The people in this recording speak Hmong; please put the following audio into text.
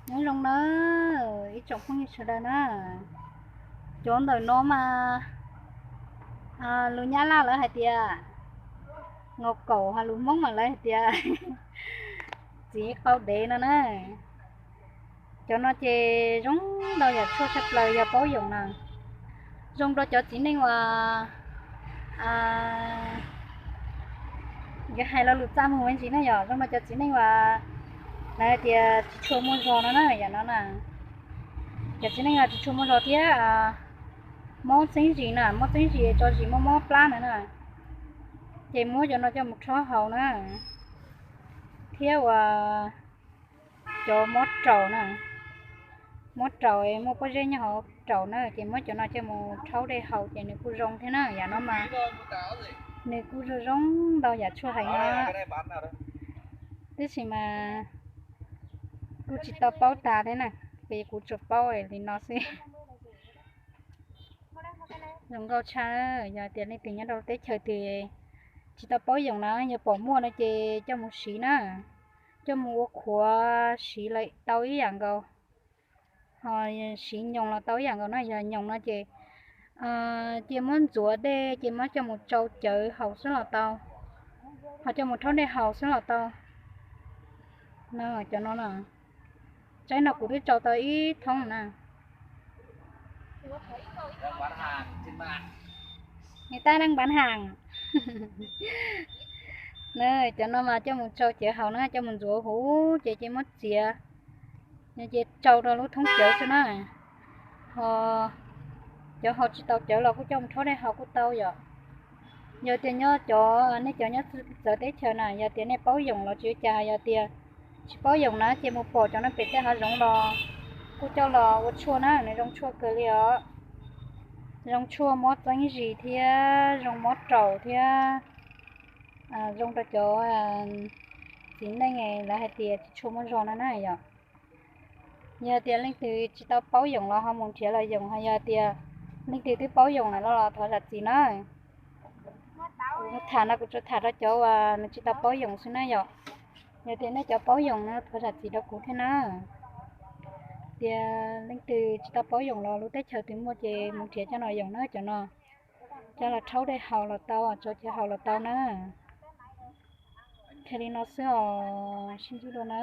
Nyob zoo na ib tsoom phooj ywg sawv daws na, cov ntawm no mas lus Nyab Laj lawv hais tias ngau kaum, ho lus Hmoob mas lawv hais tias txiv qau dev no na. Cov no ces zoo ntau yam tshuaj tshaj plaws yog paub yoom na. Zoo rau cov txiv neej uas, yuav hais lo lus txaj muag me ntsis na yom, zoo rau cov txiv neej uas lawv hais tias tsis tshua muaj zog no na, yam no na. Cov txiv neej uas tsis tshua muaj zog thiab mob txeeb zis na, mob txeeb zis tso zis mob mob plab na na, ces muab cov no coj mus rhaub haus na. Thiab uas cov mob raum na, mob raum muaj pob zeb nyob hauv raum na, ces muab cov no coj mus rhaub dej haus ces nws kuj zoo thiab na. Yam no mas nws kuj zoo zoo ntau yam tshuaj heev na. Tab sis mas kuj tsis tau paub tas thiab na, ces kuv tsuas paub li no xwb. Zoo nkauj tshaj, yog tias leej twg nyob rau teb chaws twg tsis tau paub yoom na, yog pom muaj no ces coj mus siv na, coj mus ua qhuav siv los tau ib yam nkaus, ho siv nyoos los tau ib yam nkaus na. Yog nyoos no ces cia muab ntxuav dej ces muab coj mus tsau cawv haus xwb los tau, ho coj mus rhaub dej haus xwb los tau. Cov no na, tsaib no kuv twb tsau tau ib thoob na. Người ta đang bán hàng. Cov no mas coj mus tsau cawv haus na, coj mus ntxuav huv ces cia muab txiav, ces tsau rau lub thoob cawv xwb na. Ho cov haus tsis tau cawv los kuj coj mus rhaub dej haus kuj tau yom. Yog tias nyob cov, nej cov nyob txawv teb chaws na, yog tias nej paub yoom los tsis ua cas, yog tias tsis paub yoom na ces mus pom cov no pem tej hav zoov los kuj coj los ua tshuaj na, nws zoo tshuaj kawg li os. Zoo tshuaj mob txeeb zis thiab zoo mob raum thiab zoo rau cov txiv neej lawv hais tias tsis tshua muaj zog no na yom. Yog tias leej twg tsis tau paub yoom los ho mus nrhiav los yoom, ho yog tias leej twg twb paub yoom lawm los thov zam txim na. Kuv tham no kuv tsuas tham rau cov uas nws tsis tau paub yoom xwb na yom. Yog tias nej cov paub yoom no thov zam txim rau kuv thiab na. Tias leej twg tsis tau paub yoom los lub teb chaws twg muaj ces mus nrhiav coj los yoom na cov no. Coj los rhaub dej haus los tau, tsau cawv haus los tau na. Thiaj li no xwb os, sib ntsib dua na.